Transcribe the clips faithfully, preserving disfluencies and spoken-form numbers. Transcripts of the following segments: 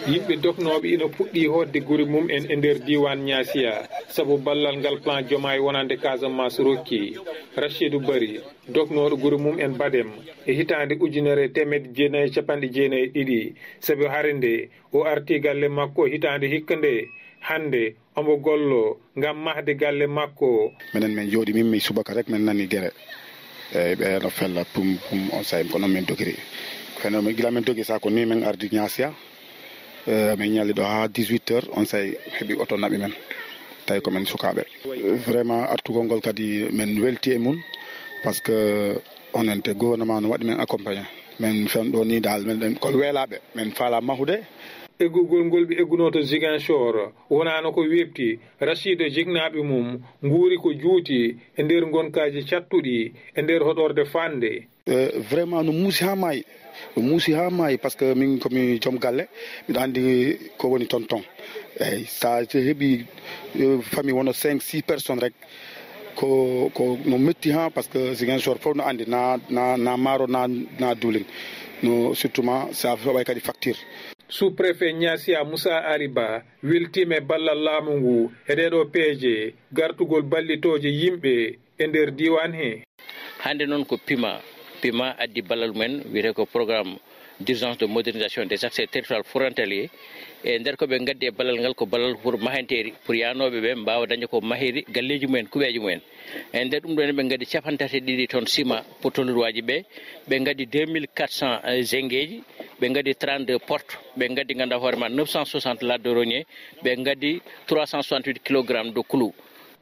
Yimɓe doknooɓe ina puɗɗii hootde gure mum en e nder diiwaan Ñaasiya, sabu ballal ngal plan Jomaay wonande Casamance rokki. Rachidu Bari, doknooɗo gure mum en Badem, e hitaande ujunere e teemedde jeenayi e capanɗe jeenayi e ɗiɗi, sabu hare nde o arti galle makko hitaande hikka nde, hannde omo gollo ngam mahde galle makko. Minen min jooɗi min mi subaka rek min nani gere. Eyyi, ɓe no fella pum pum, on say ko noon min dogiri. Kono min gila min dogi sa ko ni min ardi Ñaasiya. Eh, min ñalli ɗo ha dix-huit heures, on say heɓi oto naɓi men. Tawi ko men sukaaɓe. Vraiment artugol ngol kadi min welti e mum, parce que onon te gouvernement no waɗi men accompagné. Min fen ɗo ni dal, min ɗen ko weelaaɓe, min faala mahude. Eggugol ngol ɓe eggunoo to Ziguinchor wonaano ko weeɓti. Rachid e jiknaaɓe mum nguuri ko juuti e nder ngonkaaji cattuɗi e nder hoɗorde fannde. Eh, vraiment no muusi haa maayi. No muusi haa maayi, parce que min komi joom galle, miɗo anndi ko woni toon toon. Eyyi, sa heɓi, eh, famille wono cinq six personnes rek, ko, ko no metti haa, parce que Ziguinchor fof no anndi, na, na, na maaro, na, na duulin. No surtout ma sa heɓay kadi facture. Sous-préfet Ñaasiya Moussa Ali Ba weltiima e ballal laamu ngu e ɗeeɗo peeje gartugol ballitooje yimɓe e nder diiwaan he. Hannde noon ko pima. Pima addi ballal mumen, wiyetee ko programme d'urgence de modernisation des accès territorial frontalier. E nder ko ɓe ngaddi e ballal ngal, ko ballal pour mahanteeri, pour yaanooɓe ɓe mbaawa dañde ko mahiri galleeji mumen, kuɓeeje mumen. E nder ɗum ɗoon ɓe ngaddi capanɗe tati e ɗiɗi tonnes ciment pour tolluruwaaji ɓe, ɓe ngaddi deux mille quatre cents zengeeji, ɓe ngaddi trente-deux portes, ɓe ngaddi ngannduɗaa hoore ma neuf cent soixante lattes de rognier, ɓe ngaddi trois cent soixante-huit kilogrammes de clou.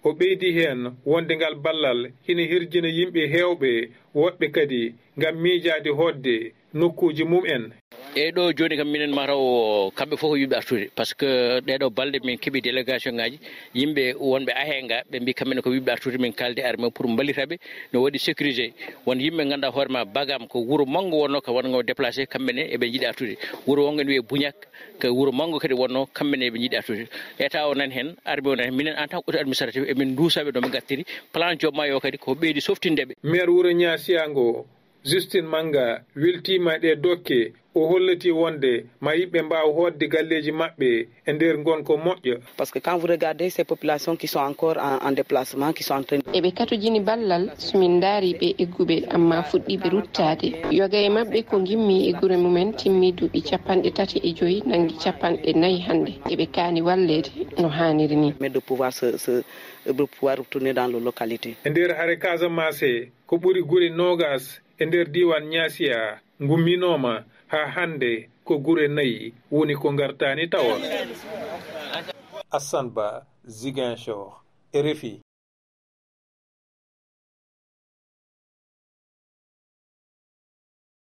O ɓeydi heen wonde ngal ballal hina hirjina yimɓe heewɓe, woɗɓe kadi ngam miijaade hootde nokkuuji mum en. Eyyi, ɗo jooni kam minen mataw kamɓe fof ko yiɗɓe artude, par ce que ɗeeɗo balɗe min keɓi délégation ngaji yimɓe wonɓe Ahenga, ɓe mbi kamɓene ko yiɗɓe artude, min kaldi armée pour mballitaɓe no waɗi sécurisé. Won yimɓe ngannduɗaa hoore ma Bagam ko wuro manngo wonno ka wonngo déplacé, kamɓene eɓe jiɗi artude. Wuro wonngo ne wiyee Buñak, ko wuro manngo kadi wonno, kamɓene eɓe jiɗi artude. État o nan heen, armée o nan heen, minen en tant que autorité administrative emin nduusa ɓe no ɓe ngattiri. Plan Jomaay o kadi ko ɓeydi softinde ɓe. Maire wuro Ñaasiya ngo, Justine Manga, weltiima e ɗee dokke. O holliti wonde ma yimɓe mbaaw hootde galleeji maɓɓe e nder ngonka moƴƴa. Parce que quand vous regardez ces populations qui sont encore en, en déplacement, qui sont en train de... Eɓe katojini ballal, so min ndaari ɓe egguɓe, amma fuɗɗiiɓe ruttaade. Yoga e maɓɓe ko ngimmi e gure mumen timmi duuɓi capanɗe tati e joyi, nanngi capanɗe nayi hannde. Eɓe kaani walleede no haaniri ni. Mais de pouvoir se, se, de pouvoir retourner dans le localité. E nder hare Casamance, ko ɓuri gure noogas e nder diiwaan Ñaasiya ngumminooma, haa hannde ko gure nayi woni ko ngartaani tawa. Assane Ba, Ziguinchor, R F I.